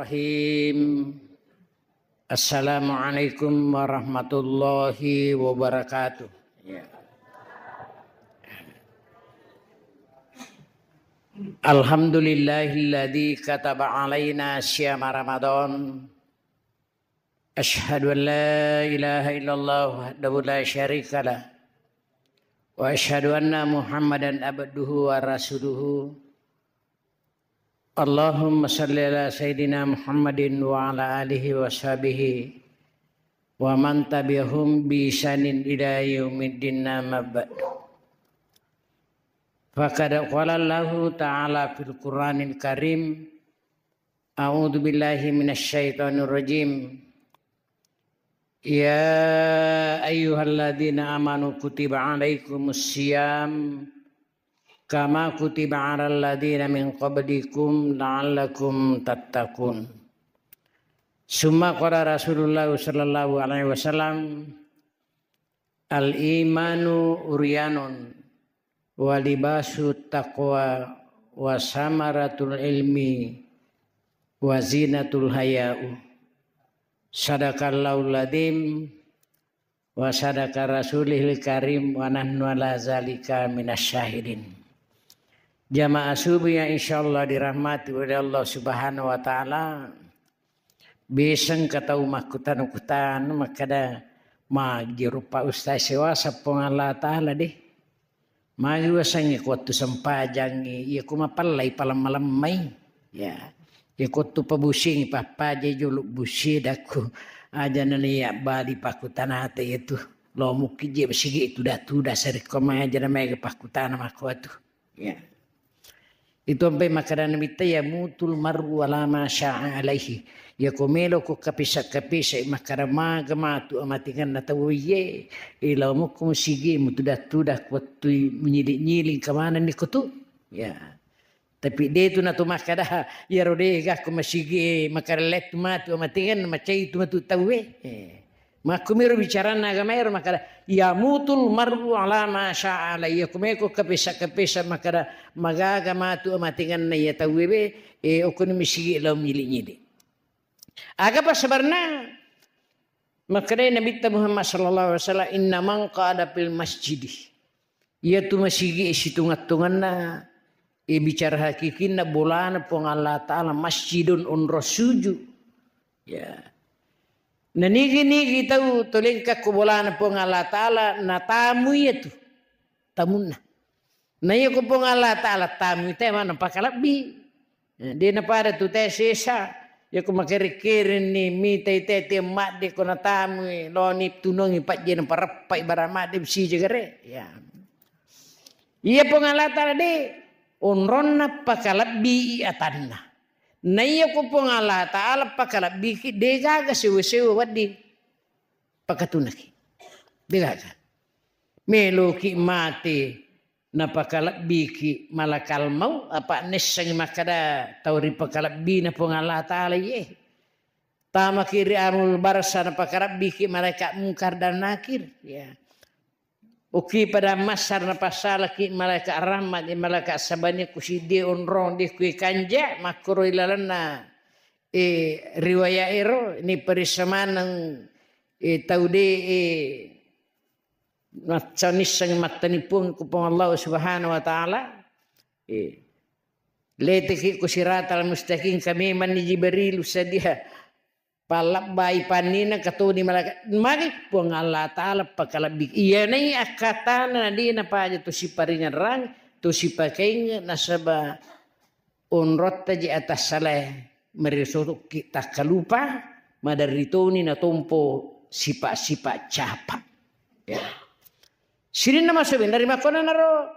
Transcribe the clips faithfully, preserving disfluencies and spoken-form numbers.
Bismillahirrahmanirrahim. Assalamualaikum warahmatullahi wabarakatuh. Ya. Alhamdulillahilladzi kataba alaina siyama Ramadan. Asyhadu an la ilaha illallah wahdahu la syarikalah. Wa asyhadu anna Muhammadan abduhu wa rasuluhu. Allahumma salli ala sayyidina Muhammadin wa ala alihi wa sahbihi wa man tabi'ahum bi ihsanin ila yaumiddin, amma ba'du. Faqad qala Allahu ta'ala fil Qur'anil Karim, a'udzu billahi minasy syaithanir rajim. Ya ayyuhalladzina amanu kutiba alaikumus siyam kama kutiba alal ladzina min qablikum la'allakum tattaqun. Summa qala Rasulullah sallallahu alaihi wasallam, al imanu uryanun wa libasu taqwa wa samaratul ilmi wa zinatul haya'u. Sadaqallahul adzim wa sadaqa rasulihil karim wa nahnu ala zalika minasy syahidin. Jamaah subuh yang insyaallah dirahmati oleh Allah Subhanahu wa taala. Biasa engka tau makkutana-kutana makkada, "Magi rupa Ustaz sewasa Puang Allah Taala deh? Magi wasengnge ko wettu sempajangngi, iya ko mapellai palemma-lemmai." Ya. Iya ko wettu pabusingi pappajai jolo busi dakku. Aja nani ya bali pakkutanata iyatu. Lo mukki je sigi tuda-tuda sarekko maja na maega pakkutana makkuatu. Ya. Itu ampai makkadana mitta, "Yamutul mar'u ala ma syaa alaihi." Iya ko melo ko kapisa-kapisa makkada maga matu amatinganna tauwe iye, eh, lao mukko musigi mutuda-tuda ko wettu munyili-nyili kamanenni ko tu. Ya. Tapi de tu natu makkada, iyaro de gakko masigi makkada lettu matu amatinganna macai tu matu tauwe. Eh. Makkumiro bicaranna agamaero makkada, "Yamutul mar'u ala ma syaa alaihi." Iya kumeko kapesa-kapesa makkada, magaga matu amatinganna iya tauwe be, e, okkoni misigi lao nyili-nyili. Aga passabarna? Makkadai Nabitta Muhammad sallallahu alaihi wasallam, "Inna man qada fil masjidi." Iyatu masigi situnga-tunganna, e, bicara hakikinna bolana Puang Allah Taala, masjidun, onrong suju. Ya. Nanigi-nigi tau tolengka ko bolana Puang Allah Taala, natamu iyatu tamunna. Na iya ko Puang Allah Taala tamu te mana pakalebbi. Eh, de napada tu te sesa. Iya ko makere-kerenni mitai te te madde ko natamui, loni tunongi pajjena pareppai bara madde bisi jagare. Ya. Iya Puang Allah Taala de onronna pakalebbi atanna. Na iya ko Puang Allah Taala pakalebbiki, de gaga sewa-sewa wedding pakatunaki. De gaga. Meloki mate napakalebbiki malakal maut, apa nessengi makkada tau ripakalebbina Puang Allah Taala iye. Tamaki ri amul barsa napakalebbiki malaikat Mungkar dan Nakir, ya. Uki pada massar napassalaki malaikat rahmat, malaikat sabani kusiddi onrong di kui kanja makkoro ilalenna, eh, riwayat ero ni parissa maneng, eh, tau de, eh, Macca nisseng mattani Puang ku Puang Allah Subhanahu wa Ta'ala. Eh. Leteki ku siratal mustaqim, kami manni Jibril sadia. Pallabbai pannina katoni malaikat. Magi Puang Allah Ta'ala pakalebbi. Iya nai akkatana nadina paja tu siparingerang, tu sipakainge nasaba onrotta je atas salae, merisoki takkalupa, maderri toni natompo sipa-sipa capa. Ya. Sininna maso benda ri makkonanaro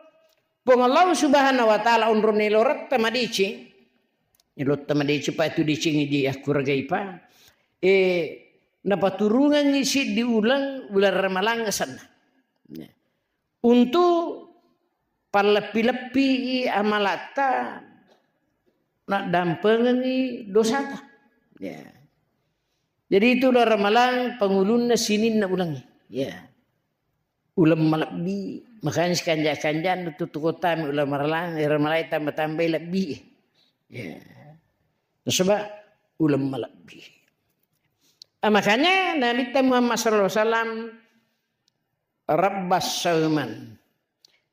Puang Allah Subhanahu wa Ta'ala onrong neloretta madeceng. Nelotta madeceng pa tu decengi di akkuragai pa. E, napaturungangi siddi uleng, uleng ramalang asenna. Ya. Untu palleppi-leppi amalatta naddampengengi dosata. Ya. Jadi itu uleng ramalang pangulunna sininna ulengnge. Ya. Uleng malebbi, makanya sikanja-kanjang tu tukotami uleng ramalang, ramalang tambah-tambahi lebbi. Ya. Nasaba uleng malebbi. Ah, makanya Nabitta Muhammad sallallahu alaihi wasallam rabbas sauman,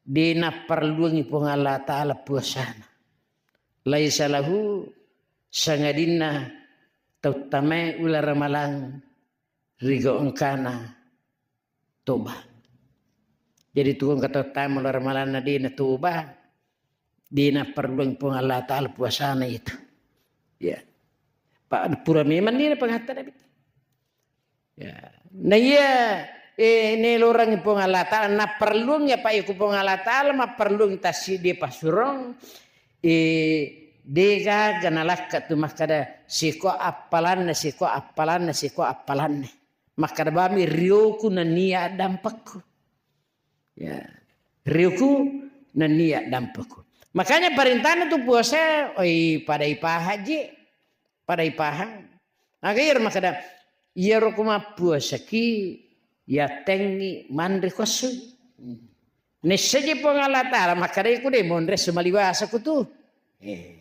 de napparelluangngi Puang Allah Ta'ala puasana. Laisa lahu, sangadinna tauttamae uleng ramalang rigau engkana toba. Jadi tu engka tauttama uleng ramalanna de natoba, de napparelluang Puang Allah Ta'ala puasana itu. Ya. Pak pura memang ni pangatta Nabi. Ya. Nah iya, eh, nelorang Puang Allah Ta'ala, napparelluang ya Pak, iku Puang Allah Ta'ala mapparelluang tassi de pasurong, eh, de gaga nalakka tu makkada siko appalanna, siko appalanna, siko appalanna. Makkada bami rioku nennia dampakku. Ya. Rioku nennia dampakku. Makanya parentana tu puasa, oi, pada ipahang ji, pada ipahang. Aga iyaro makkada, iyaro ko mappuasaki, yattengngi manre ko essui. Nessaji Puang Allah Ta'ala, makkada ku de monre esso maliwasa ku tu. Eh.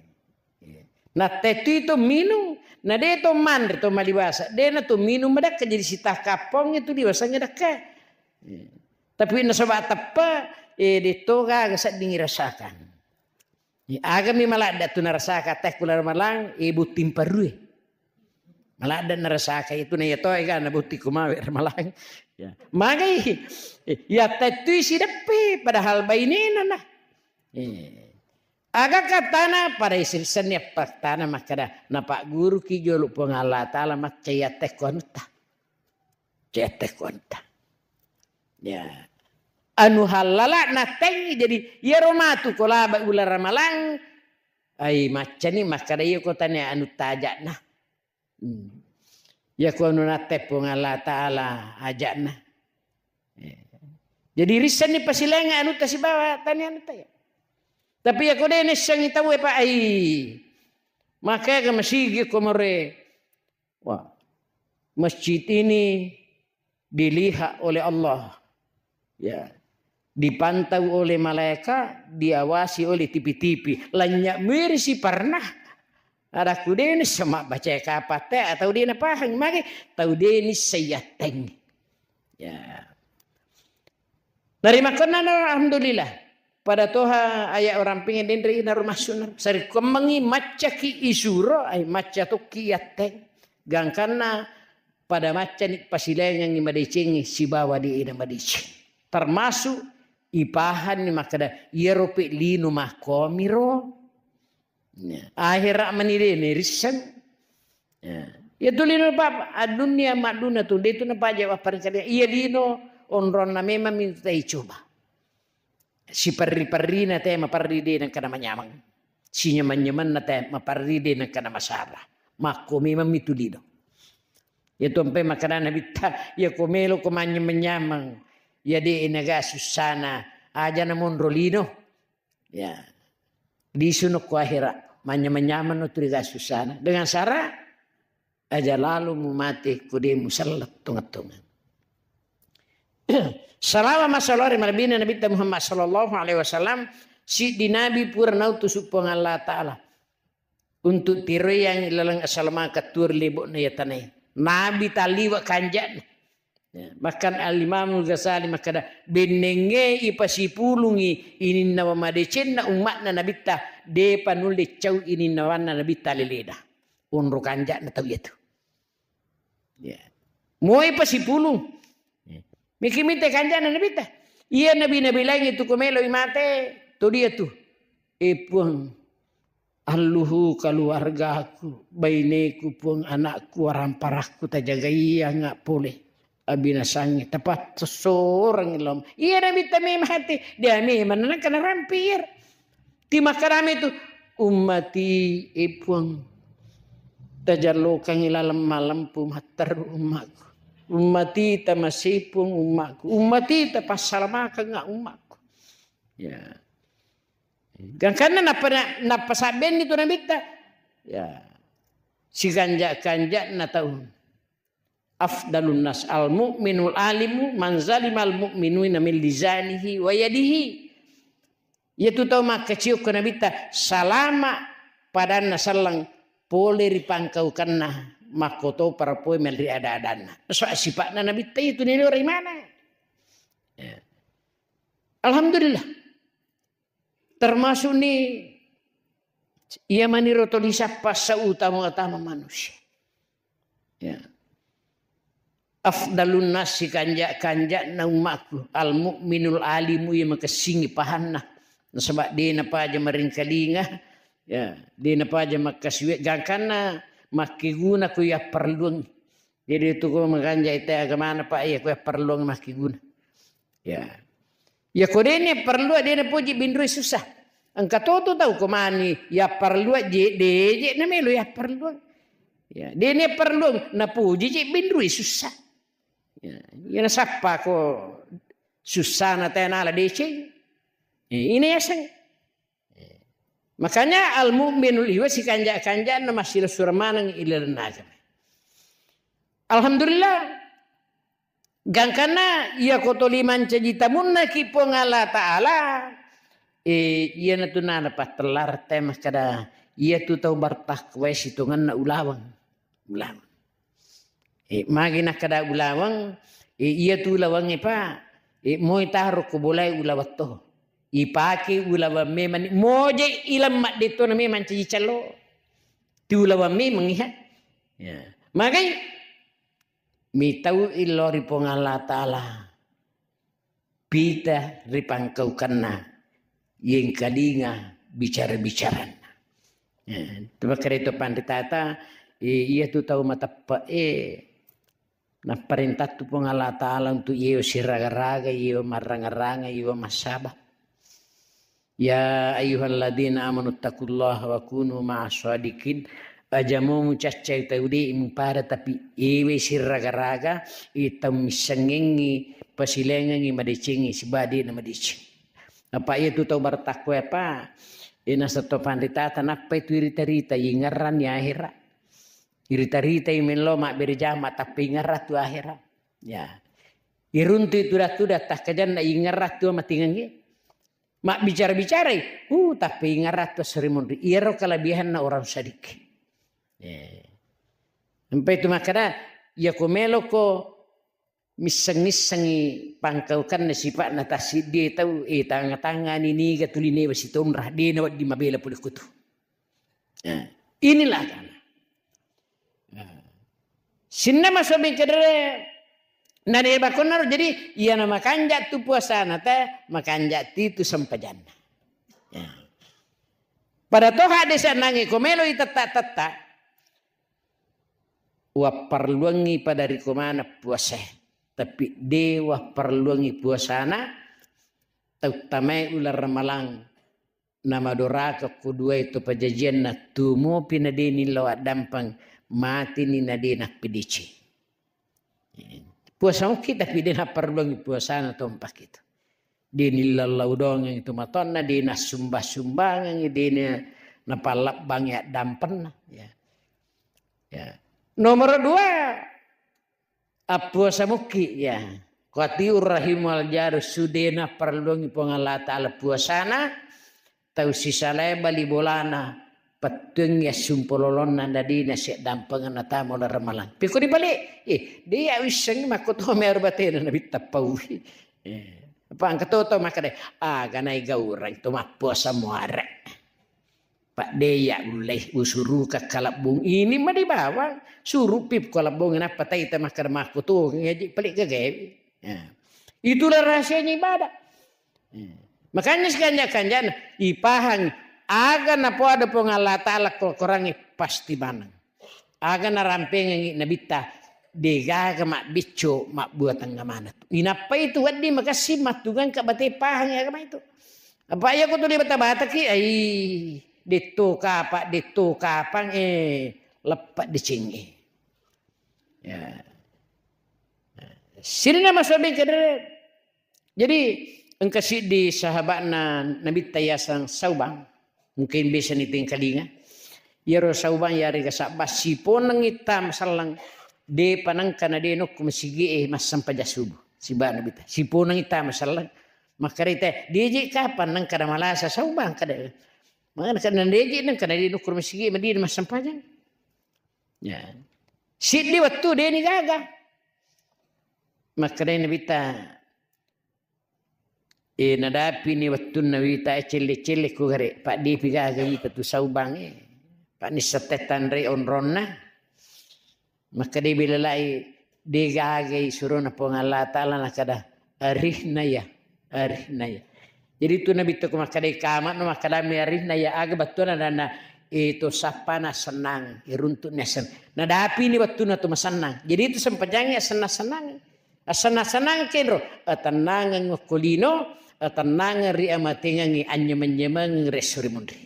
Nattettui to minung, na de to manre to maliwasa, de na to minung madakka, jadi sitakappong itu diwasangngi dakka. Tapi nasaba teppa, eh, de to gaga sedding irasakan. Eh, agami maladda tu narasaka teh kula ramalang, eh, butting parue. Maladda narasaka itu na iya to ega na butting kumawe ramalang. Ya. Magai, eh, ya tettui sideppe padahal bainena nah. Eh. Aga katana pada issenni appattana makkada, napagguruki jolo Puang Allah Ta'ala macca yattekko anutta. Cettekko anta. Ya. Anu hallala nattengngi, jadi iyaro matu ko laba uleng ramalang, ai maccani makkada iya ko tania anu taja'na. Hmm. Ya ko anu natte Puang Allah Ta'ala aja'na. Eh. Jadi rissenni pasilaingngi anutta sibawa tania anutta ya. Tapi ya ko de nessengngi tau e Pak ai. Makanya masigi ko more. Wah, masjid ini dilihat oleh Allah. Ya. Dipantau oleh malaikat, diawasi oleh T V-T V. Lanya muiri si pernah. Ada kudene semak baca kapate atau dia napahang mage tau deni sayateng. Ya. Narimakonna alhamdulillah. Pada toha aya orang pengen denre ina rumah sunnah. Sari kuammengi maccaki isuro, ai macca tokki yatteng. Gangkanna pada maccani pasilaingengi madecengi sibawa di ina madeceng. Termasuk ipahanni makkada, iyaro pe lino makkomiro. Ya, ahera mani de nerisseng. Ya. Ya tu lino bab, adunia maduna tu, de tu napaja wapparengkada. Iya lino onronna memang minta icoba. Siperri-perrina te maperri de nengkana manyameng. Sinyameng-nyamenna te maperri de nengkana masara. Makko memang mitu lino. Ya tu ampe makkada Nabitta, ya ko melo ko manyameng-nyameng. Ya de naga sussana, aja na monro lino. Ya. Lisu no ko ahera, manyameng-nyameng no tu riga sussana. Dengan syarat, aja lalo mumate ko de muselleng tongeng-tongeng. Salama masalore malebina Nabitta Muhammad sallallahu alaihi wasallam, siddi nabi pura nautusu Puang Allah Ta'ala untuk tiroyang laleng asalamaka tuo ri lebo'na iya tanae. Nabi taliwa kanja'na. Ya, bahkan Al-Imamul Ghazali makkada, bennengnge ipasipulungi ininnawa madecenna umma'na Nabitta, depa nulle cau ininnawanna Nabitta leleda. Onro kanja'na tau iyatu. Ya. Moe pasipulung. Ya. Miki mite kanjana Nabitta. Iya nabi-nabi lain itu ko meloi mate, to dia tu. Eh Puang, alluhu keluargaku, baineku Puang, anakku, waramparakku, tajagaianga pole. Abinasangi tapatto soreng lom. Iya Nabitta memang hati, dia memang nangka narampi iya. Ti makkarame tu, ummati, eh Puang, tajallokangi laleng malempu matteru ummakku. Ummati tamasipung ummakku. Ummati tapassalamakanga ummakku. Ya. Gangkanna nappa, nappa sabbenni tu Nabitta. Ya. Siganja-ganja'na tau. Afdalun nas al mu'minul alimu man zalimal mu'minuna min lisanihi wa yadihi. Iyatu tau makkaciokko Nabitta salama padanna selleng pole ri pangkaukenna, makkoto para pole melli ada-adanna. So sipa'na Nabitta itu nilai rimana. Ya. Alhamdulillah. Termasuk ni iya maniro toli sappa sa utama-utama manusia. Ya. Afdalun nasi kanja-, kanja'na ummakku, al mu'minul alimu, iya makessingi pahanna. Nasaba de napaja maringkalinga, ya, de napaja makkasiwe, gangkanna makkeguna ko yapparelluang. Jadi tu ko makanja ita agamana, Pak, iya ko yapparelluang makkeguna. Ya. Ya ko de ni perlu de napuji binrui susah. Engka to tu tau ko mani yapparelluang je, de je namelo yapparelluang. Ya, de ni perlu napuji je binrui susah. Ya, ya nasappa ko susah na tena la deceng. Ya, ini yaseng. Makanya al mu'minul iwa sikanja-kanjana massilasurang maneng ilalenna agama. Alhamdulillah. Gangkanna iya ko toli mancaji tamunna ki Puang Allah Ta'ala, eh, iya natu nana pattellarta makkada, iya tu tau bertakwa sitongenna ulaweng. Ulaweng. Eh, magi nakkada ulaweng, eh, iya tu ulawengnge, Pak, eh, moi taro ko bolae ulaweng to. Ipake ulaweng memang, moje ilang maddettona memang caji callo. Tu ulaweng memang iya. Ya. Magai mitau illo ri Puang Allah Ta'ala. Pita ri pangkaukenna, yengkalinga bicara-bicaranna. Eh, tu makkedai to panritata, eh, iya tu tau mateppe'e, napparentatu Puang Allah Ta'ala untuk yewa siraga-raga, yewa marranga-ranga, yewa massaba. Ya ayyuhalladzina amanu taqullaha wa kunu ma'as shadiqin. Aja mo mucaccai tau de mupada, tapi ewe siraga-raga, e tau missengengi, pasilengengi, madecengi, sibawa de na madeceng. Apa iya tu tau bertakwa apa? E naseng to panritata nappai tu irita-rita, ingerranni ahera. Irita-rita i melo mabbere jama, tapi ingerra tu ahera. Ya. Iruntu itu datu datta kajanna ingerra tu matingengi. Mabbicara-bicarai, uh, tapi ingerra tu seri munri. Iyaro kelebihanna orang sedikit. Eh. Sampai tu makkada, iya ko meloko misseng-missengi pangkaukanna sipa'na tassiddie tau, eh, tanga-tangani niga tuli newa sitonra, de na wedding mabela pole kutu. Eh, inilah agama. Eh. Sinna masobi kedere, nade bakonnaro, jadi iyana makanja tu puasana te, makanja ti tu sempajanna. Eh. Pada toha desa nangi ko meloi tetta-tetta, wapparluangngi pada riko maneng puasae, tapi de wapparluangngi puasana tau tamai uleng ramalang, namadoraka ko duai to pajajianna, tumopi na de nillau addampeng, matini na de nappedeceng. Puasa mukki tapi de napparluangngi puasana tompa kitu. De nillallau doangengngi tu matonna, de nassumba-sumbangengngi, de na-, napallabbangngi addampenna. Ya. Ya. Nomor dua, appuasa mukki, ya. Qatiur rahim wal jaru, su de napparluangngi Puang Allah Ta'ala puasana, tau sisalae bali bolana, pettuangngi assumpololonna, na de naseddampengenna tama uleng ramalang. Pekko dibalik, eh, de ya wissengngi makkoto mearu batena nabitta paui. Eh, apa engka to tau makkeda, "Aga nai gaurang to mappuasa muare." Pak de ya ullei usuruka kalebbung ini mani bawang, surupi kalebbung nappa taita makkeda makkoto ngaji pelik gagae. Ya. Itulah rahasianya ibadah. Ya. Makanya sekanja-kanjana ipahang aga napoada Puang Allah Ta'ala ko-, korangnge pasti maneng. Aga narampengengngi nabitta, degaga mabbicco mabbuatang amanatu. Inappa itu wedding makessing mattugangka bate pahang agama itu. Apa iya ko tuli bata-bataki, ai, detto kapa, detto kapang, eh, leppa deceng, eh. Ya. Sininna masobi kedere. Jadi, engka siddi sahabatna Nabitta yaseng Saubang, mungkin biasa nitengkalinga. Iyaro Saubang yarega sabba siponengngi tama selleng, depa nengka na de nokko masigie massempajang subuh. Siba Nabitta, siponengngi tama selleng. Makkarita, "Deje kapang nengka na malasa Saubang?" Kada. Makana kada deje nengka na de nokko masigie Madinah massempajang. Ya. Siddi wettu deni gaga. Makkedai Nabitta, e, nadapini wettunna wita e celle-celle ku gare, paddipi gaga wita tu Saubang e. Pak nissette tanre onronna. Makkedai belalai, de gagai surona Puang Allah Ta'ala, nakada, arihna ya, arihna ya. Jadi tu Nabitta ko makkedai kamano, makkedami arihna ya, aga bettuanna, dana, e, to sappana sennang, iruntu'ni asennang. Nadapini wettunna tu masennang. Jadi itu sempajangngi asennang-sennang. Asennang-sennang kenro, atennangeng okko lino, atennangeng ri amatengengngi, anyameng-nyamengeng ri esso ri munri.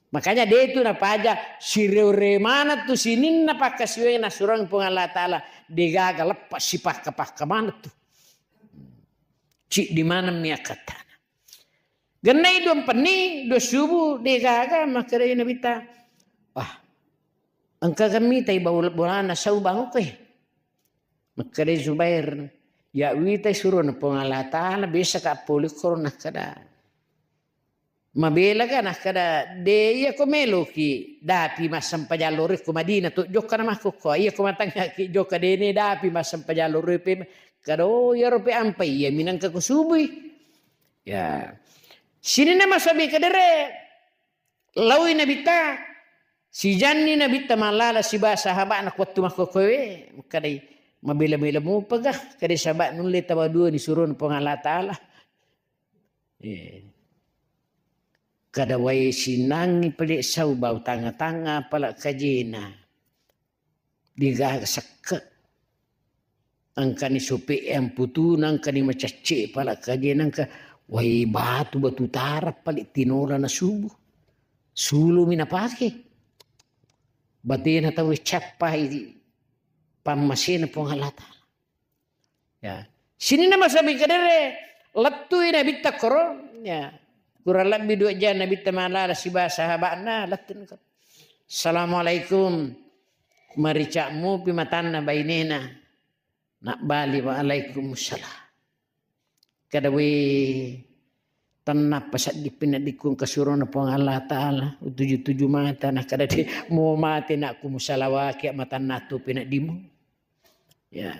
Makanya de tu napaja sireo-reo maneng tu sininna pakkasiwiang nasurang Puang Allah Ta'ala, de gaga leppa sipakka-pakka maneng tu. Ciddi maneng mi akkattana. Gennai dua penni, dua subuh, de gaga, makkedai Nabitta, wah, engka gemmita i bau-, bolana Saubang koe. Makkedai Zubair, ya wita surona Puang Allah Ta'ala, biasa ka pole koro nakkeda. Mabela ga nakkeda, de iya ko meloki dapi massempajang loro ko Madinah tu jokka na makkokko. Iya ko matangngaki jokka dene dapi massempajang loro pe. Kado iyaro pe ampai iya minangka ko subui. Ya. Sininna masabi kedere laui Nabitta, sijanni Nabitta mallala siba sahaba'na ko wettu makkokkoe, makkedai, mabela-bela mupa ga, kade sahabat nulle tawa dua ni surona Puang Allah Ta'ala. Eh. Kada wae sinangi pale Saubang tangnga-tangnga pala kajena. Digaga sekke. Engkani sope e amputuna, engkani macacce pala kajena, engka wae batu, batu tara pale tinola na subuh. Sulumi napake. Batena tau cappai pammasena Puang Allah Ta'ala. Ya. Sininna masabi kedere, lettui Nabitta koro, ya. Kurang lebbi dua jam Nabitta malala siba sahaba'na, lettuni koro. Assalamualaikum. Maricak mupi matanna bainena. Nabbali, waalaikumsalam. Kada we, tennappa seddippi naddikkung kasurona Puang Allah Ta'ala, utuju-tuju mata, na kada de, mo mate nakku musalawaki matanna tu pinaddimu. Ya.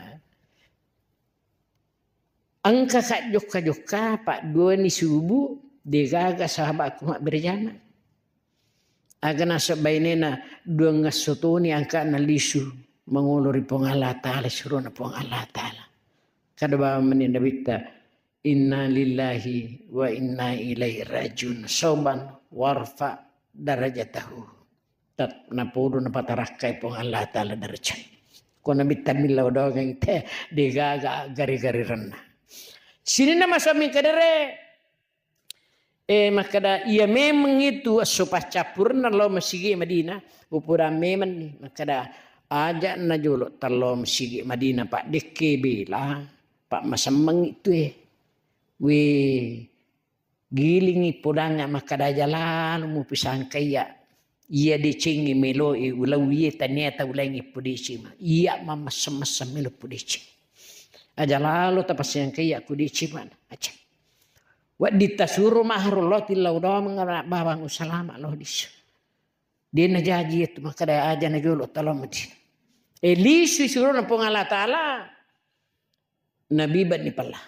Engka ka jokka-jokka, padduani subuh, degaga sahabatku mabbere jama. Aga naseng bainena, duangngesso toni angkana lisu mangolo ri Puang Allah Ta'ala, surona Puang Allah Ta'ala. Kada bawang meni Nabitta, inna lillahi wa inna ilaihi rajiun, soban warfa darajatahu. Tat-, napodo napatarakkai Puang Allah Ta'ala darajat. Ko Nabitta millau doang te, degaga gari-gari renna. Sininna masami kedere, eh, makkeda, iya memeng itu esso paccappurenna lao masigi Madinah, upoda memeng ni, makkeda, aja na jolo tallo masigi Madinah, Pak, dekke bela, Pak, masemmeng itu, eh. We, gilingi podanga makkeda, aja lalo mupisangka iya, iya decengi meloi ulauie tania taulengi podecima. Iya mamesseng-messeng melo podecing. Aja lalo tapasiangka iya ku decima, aja. Wedding tasuro maharo lao tillau doang anak bawang usalama lao disu. Dia najaji itu makkeda aja na jolo talo mati. Eh, lisu surona Puang Allah Ta'ala. Nabi bani pella.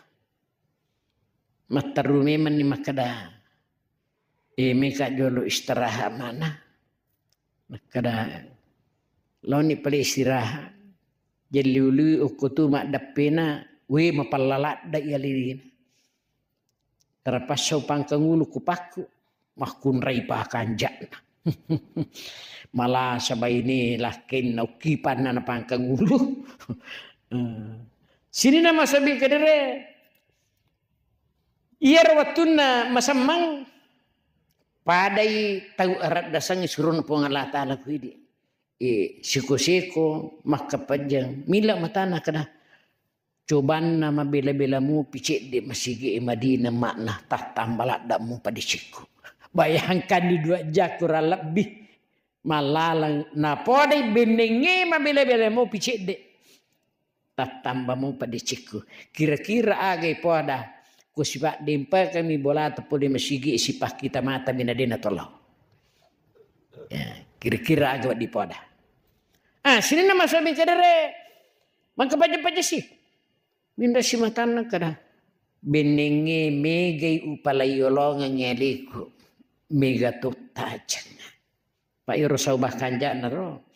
Matteru memanni makkeda, eh, meka jolo istirahat mana. Makkeda, laoni pale istirahat. Jelli ului okko tu maddeppena, we mapella ladda iya lirina. Terpaksa upangkang ulu ku pakku, makkunrai pakanja'na. Malasa baine lakkenna ukkipanna napangkang ulu. Eh, sininna masabi kedere, iyaro wettunna masemmang padai tau araddasangi surona Puang Allah Ta'ala ku idi. Eh, siko-siko makkapajang mila matana keda. Cobanna mabela-bela mupi cedde masigi e Madinah makna tattamba ladda mupa decekku. Bayangkan di dua jam kurang lebih mallalang napodai bennengnge mabela-bela mupi cedde. Tattamba mupa decekku. Kira-kira aga ipoda ko sipaddempa kami bolata pole masigi sipakkita mata mina dena tolao. Ya, kira-kira aga waddi poda. Nah, sininna masomi kedere, mangka paja-paja si. Minda si matanna kada. Bennengnge megai upalai yolongengnge aleku. Mega to tajeng. Pak iro saubah kanja'na ro.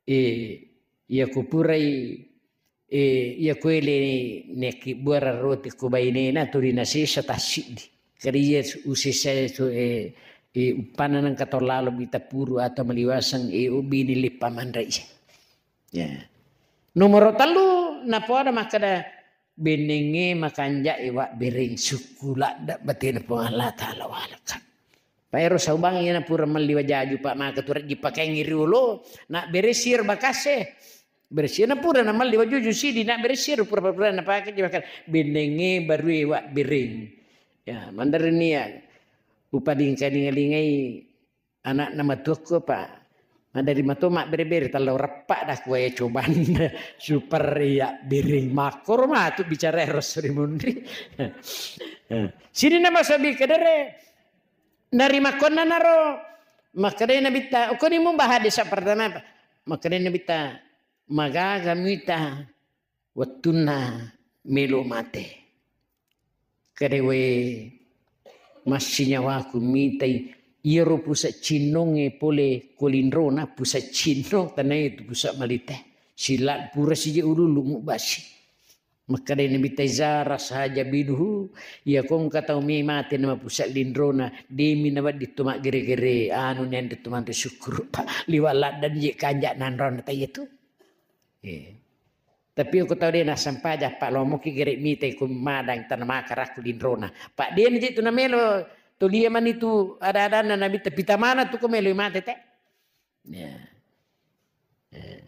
Eh, iya kupurai, eh, iya kuele neki buara roti ku bainena tuli nasesa tassiddi. Kadi iya usesa tu, eh, eh, uppanna nengka tau lalo bita puru atau maliwaseng, eh, ubini lippa manrei. Ya. Nomoro tellu, napoada makkeda, bennengnge makanja'e wabbereng sukku ladde batena Puang Allah Ta'ala walaka. Paero saubang iyana pura melli wajaju, Pak, maka tu rejji pakaengngi riolo, nak beresi ro bakase. Beresi na pura na melli wajuju sidi, nak beresi ro pura-pura na pake ji bakal. Bennengnge barue wabbereng. Ya, mandarin ya. Upadingka-dingalingai anakna matuakku, Pak. Madari mato mabbere-bere tallau reppa dah kue coban super iya biring makor matu bicara eros rimunri. Sini nama sabi kedere nari makonna naro makkedai Nabitta, okoni mu bahas desa pertama, Pak. Makkedai Nabitta, magaga mita wettunna melo mate. Kedewe massinyawaku mitai iyaro pusat cinnongnge pole ko linrona pusat cinnong tanai tu pusat malite. Sila pura sije ululu mubasi. Makkedai Nabitta, "Iza rasaha jabinuhu, iya ko engka tau me mate nama pusat linrona, demi nawedding tu maggere-gere, anu nende tu manre syukur, Pak. Liwa laddan je kanja nanrona taiya tu." Eh. Tapi ko tau de nasempaja, Pak, lomoki gere mite ko madang tana maka rakku linrona. Pak, de je tu namelo, to lia mani tu ada-adanna Nabitta, pita mana tu ko melo mate te. Ya. Eh.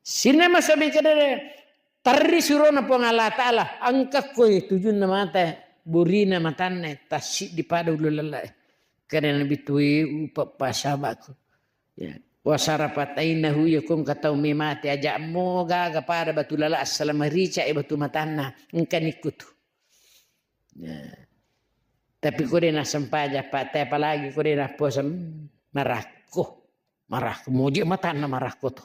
Sinna masabi kedere, terri surona Puang Allah Ta'ala, engka koe tujunna mata, burina matanna, tassiddi pada ulu lalae. Kada Nabitta, "We, upa pasabakku." Ya. Wasarapat ainahu, iya ko engka tau me mate, aja mo gaga pada batu lala, assala marica e batu matanna, engka nikku tu. Ya. Tapi ko de nasempaja, Pak, te apalagi ko de naposa, hmm, marakko. Marakko, moje matanna marakko to.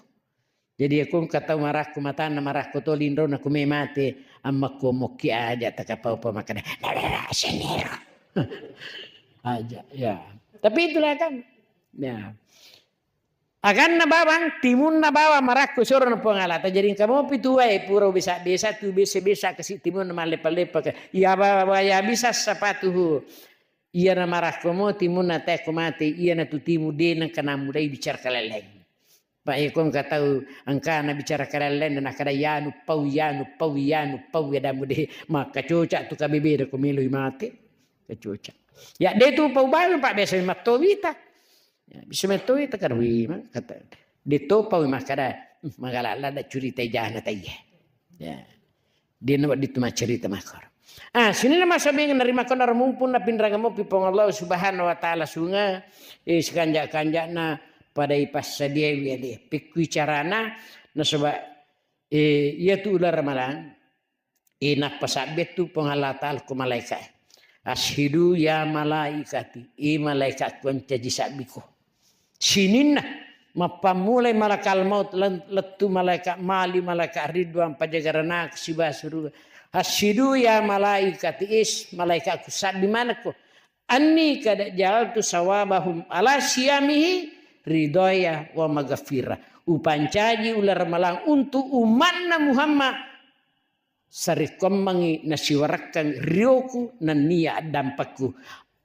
Jadi, iya ko engka tau marakko matanna, marakko to linrona, ko me mate, ammakko mokki aja takapau pa makkeda, "Dada, senero." Aja, ya. Tapi itulah kan. Ya. Aganna bawang, timunna bawang marakko surona Puang Allah. Jadi engka mopi tuae pura besa-besa tu besa-besa kasi timunna mallepa-lepa ke. Ya ba-, ba-, ya bisa sapatuhu. Iyana marakko mo timunna teko mate, iyana tu timu de nengka namudai bicara kalelleng. Pak, iya ko engka tau engkana bicara kalelleng, nakkeda, "Yanu pau, yanu pau, yanu pau, ya damu de." Maka cocak tu kabebeda ko meloi mate. Kacoca. Ya, de tu pau bae, Pak, biasa matto wita. Ya, bisa matto wita kan wi, ma-, kata. De to pau makkeda, "Hmm, magala lada curita jana taiye." Ya. De na wedding tu maccerita makor. Ah, sininna masabeng narimakko naro mumpung napinrang mopi Puang Allah Subhanahu wa Ta'ala sunga, eh, sekanja-kanjana pada ipassadiai ale. Pekkui carana, nasaba, eh, iya tu ulara malang, E, nappa sabbettu Puang Allah Ta'ala ko malaika. Ashidu ya malaikati, e malaikatku, ancaji sabbiko. Sininna, mappammulai malakal maut, len-, lettu malaikat mali, malaikat ridwan, pajagarana siba suruga. Ashidu ya malaikati, is malaikatku, sabbi manekko. Anni kada jaltu sawabahum ala siyamihi ridaya wa magafira. Upancaji ular malang untuk umatna Muhammad sarekkoammengngi nasiwarakkang rioku nenniya addampekku.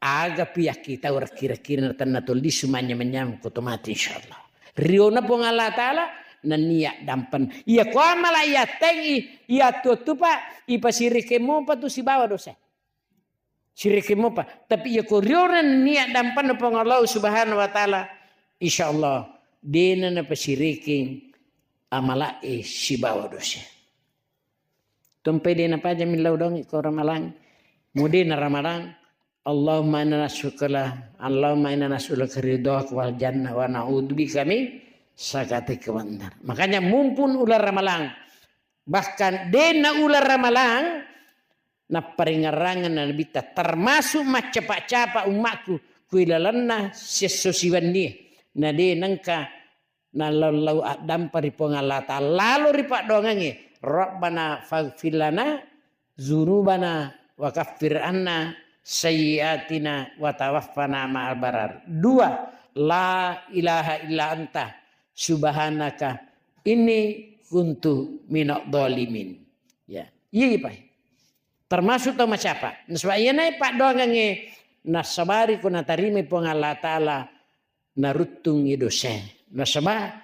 Agapi yakkitau rekkira-kira natenna tollisu manynyameng-nyameng ko to mati, insyaallah. Riona Puang Allah Ta'ala nenniya addampeng. Iya ko amala yattengi, iya tuo-tupa, ipasirekeng mopa tu sibawa dosa. Sirekeng mopa. Tapi iya ko riona nenniya addampeng Puang Allah Subhanahu wa Ta'ala, insyaallah dena napasirekeng amalae sibawa dosa. Tompai de napaja millau dongi ko Ramalang. Mudena Ramalang. Allahumma inna nas'aluka, Allahumma inna nas'aluka ridhaka wal jannah wa na'udzubika min sakhatika wan nar. Makanya mumpung ular Ramalang. Bahkan dena ular Ramalang napparingerrangeng Nabitta termasuk maccapa-capa ummakku kui lalenna sesso siwennie. Na de nengka nallau-lau addampa ri Puang Allah Ta'ala lalo ri paddoangengnge, Rabbana faghfir lana dzunubana wa kaffir anna sayyiatina wa tawaffana ma'al barar. Dua, la ilaha illa anta subhanaka inni kuntu minadh dhalimin. Ya, iya, Pak. Termasuk tau macapa. Nasaba iyanae paddoangengnge nasabari ko natarimai Puang Allah Ta'ala naruttungngi dosae. Nasaba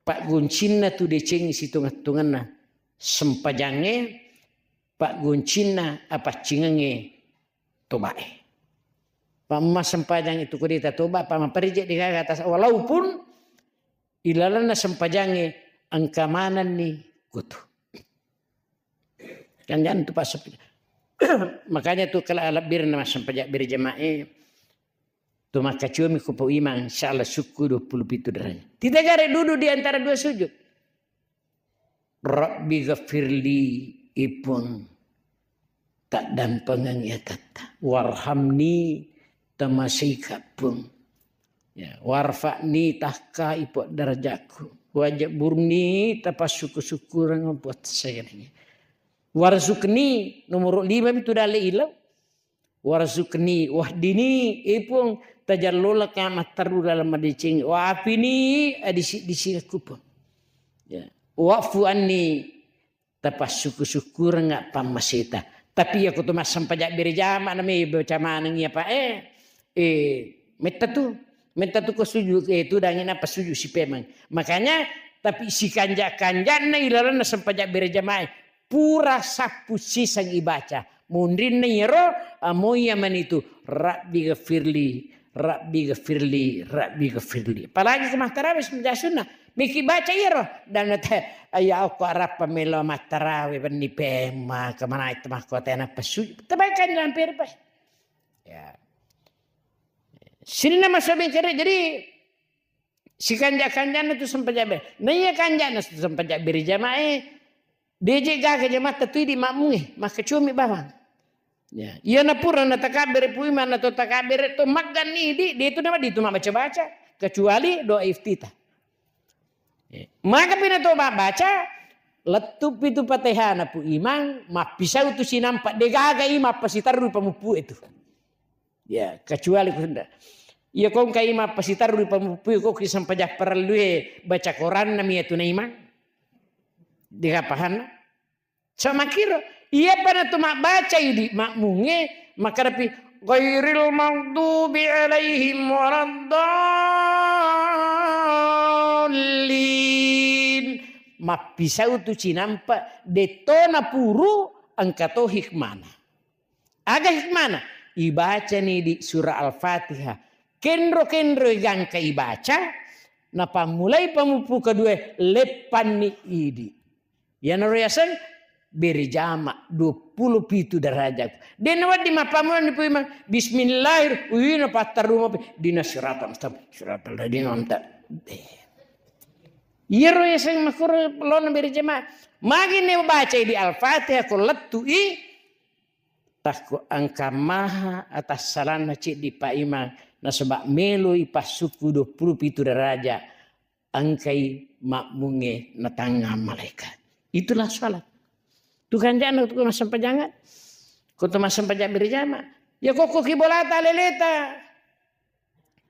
pagguncinna tu decengngi situnga-tunganna sempajangnge, pagguncinna apaccingengnge tobae. Pamma sempajang itu kudeta toba, pamma parije degaga atas, walaupun ilalanna sempajangnge engka manenni kutu. Kan jangan tu pas makanya tu kalau alabbirna massempajang berjamaah tu makkacuami ko Pak Imang, insyaallah sukku dua puluh pitu derajat. Tidak ada duduk di antara dua sujud. Rabbi ghafirli, ipun taddampengengngi atatta. Warhamni, tamaseika pun. Ya, warfa'ni, tahka ipun darajaku. Wajburni, tapassuku-syukureng buat saya. Warzukni, nomor lima itu dalle ilau. Warzuqni, wahdini, e Puang, tajallolaka matteru dalam madeceng, wa afini, adisi-disikku, Puang. Ya. Wa'fu anni, tapassuku-syukurengnga pammaseta. Tapi iya ko to massempajang berjamaah nami baca maneng iya, Pak, eh. Eh, metta tu, metta tu ko sujud, eh, tu dangi napa sujud si pemeng. Makanya, tapi sikanja-kanjana ilalanna sempajang berjamaah. Pura sappu siseng ibaca. Munrinna iyaro, ah, moya manitu, Rabbi ghafirli, Rabbi ghafirli, Rabbi ghafirli. Apalagi ko mattarawe sempajang sunnah. Miki baca iyaro. Dan te, ya okko arappa melo mattarawe benni pemma, kemana itu mahkota enak pesu. Tebai kan dalam perpai. Ya. Sini nama suami kere, jadi sikanja-kanjana tu sempajang ber-, naiya kanjana tu sempajang berjamaah, eh, deje gaga jamaah tu idi makmungnge, makkacuami bawang. Ya, iya na pura na takabbere Puimang na to takabbere to magganni idi, de tu nama di tu mabaca-baca, kecuali doa iftitah. Eh, maka pina to baca, lettu pitu Fatihana Puimang, mappisau tu sinampa, de gaga i mappasitarru pamuppu itu. Ya, kecuali ku senda. Iya ko engka imang pasitarru ri pamuppu, ko ki sempajang parellue baca Quranna mi atu na imang. Dega pahanna. Sama kira. Iya pada tu mabbaca idi makmungnge makarapi ghairil maghdubi alaihim waladdallin. Mappisau tu cinampa detona puru engka to hikmana. Aga hikmana? Ibacani di surah Al-Fatihah. Kenro-kenro gangka ibaca, napammulai pamuppu kedua, leppanni idi. Iyanaro yaseng berjama dua puluh pitu derajat. Dena waddi mappammulani Puimang, bismillahir, uyina pattaruma, dina siratal mustaqim, siratal ladina amta. Iyaro yaseng makuro lona berjama. Magi ne baca di Al-Fatihah ko lettu i, Takko engka maha atassalanna ceddi Pak Imang, nasaba meloi passukku dua puluh pitu daraja, engkai makmungnge natangnga malaikat. Itulah salat. Tu kanjana tu massempajangan. Ko tu massempajang berjama. Ya kokko ki bolata leleta.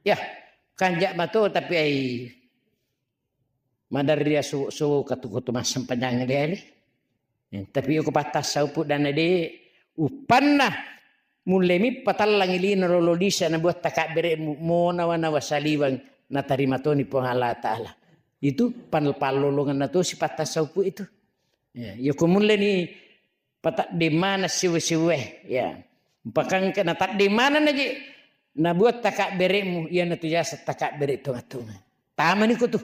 Ya, kanja mato tapi ai Maderri asu-, suwu katuku tu massempajang lele. Eh, tapi iko pattassau puddanna de uppanna mulle mi patallangi lino lolo lisa na buat takabbere mu-, mo nawa-nawa saliweng natarima toni Puang Allah Ta'ala. Itu pan-, pallolonganna to sipattassau pu itu. Ya, iko mulle ni patadde mana siwe-siwe, ya. Pakangke na tadde mana naji nabuat takabberemu, iya natu jasa takabbere tunga-tunga. Tamani ko tu.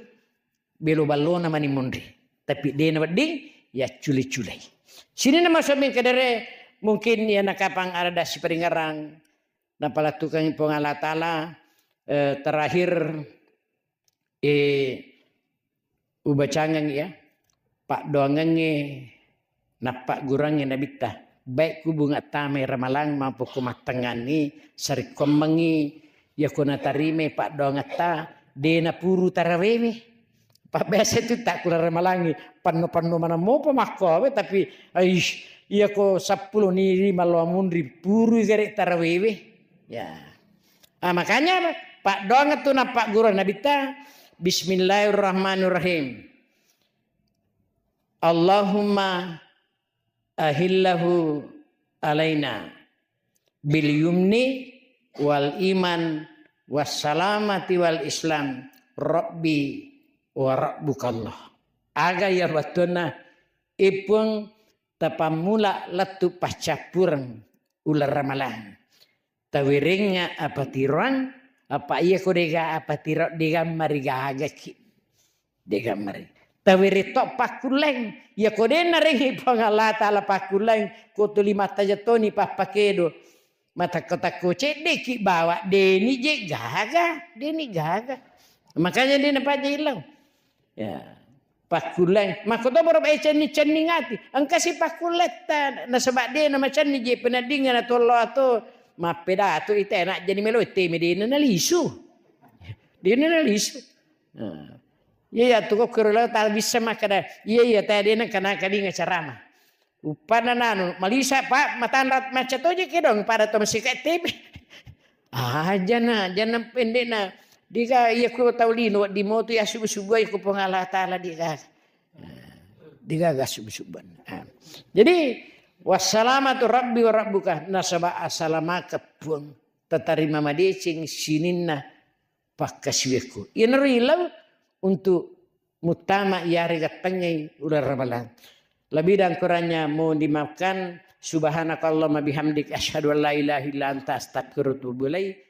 Belo ballona mani monri. Tapi dena wedding ya cule-culei. Sini nama suami kedere mungkin ya nakapang ada dasi peringarang napalatukang Puang Allah Ta'ala, eh, terakhir Eh, ubacangeng ya, paddoangengnge nappaggurangnge Nabitta, baik ku bunga tamai Ramalang maupun ku mattengnganni, sarekkuammengngi yako natarimai paddoangetta, de napuru tarawewe. Pabbiasa itu tak kula ramalangi, penno-penno mana mopa makko awe, tapi, aish, iya ko seppulo ni lima lo munri, puru gare tarawewe. Ya. Ah, makanya, Pak doang tu nampak guru Nabi ta, Bismillahirrahmanirrahim. Allahumma ahillahu alaina bil yumni wal iman was salamati wal islam, Rabbi wa Rabbukallah. Aga iya battuanna, ipung tapammula lettu paccappureng uleng ramalang. Tawerengnga apatiroang, apa iya ko dega apatiro, degammari gagaki. Degammari. Tawere to pakkulleng. Iya ko dena rengi Puang Allah Taala pakkulleng, ko tuli mattaja toni pappakedo. Matakko-takko ceddeki bawa, deni je gaga, deni gaga. Makanya dena paja ilau. Ya. Pakkulleng. Makko to boro bae cenni-cenning ati. Engka si pakkulletta, nasaba dena macenni je peneddinga na tollo ato. Mappedatu ite nak jadi melo teme dena nalisu. Dena nalisu. Nah. Iya, iya, tu kokkoro lao ta bisa makkeda, iya, iya, ta dena kana kadinga carama. Uppanna nanu, malisa, Pak, matanra macca toje kedong pada to masika teme. Ah, jana, jana pendekna. Diga iya ku tau lino, di motu ya subuh-subuh ku Puang Allah Taala diga. Digaga subuh-subuh. Ah. Jadi, wassalamatu Rabbi wa Rabbuka, nasaba asalamaka Puang. Tatarima madeceng sininna pakkasiwiakku. Iyanaro ilau untuk muttama iyarega tengngai uleng Ramalang. Lebih dan kurangnya mohon dimaafkan. Subhanakallahumma bihamdik, asyhadu an la ilaha illa anta, astaghfiruka wa atubu ilaik.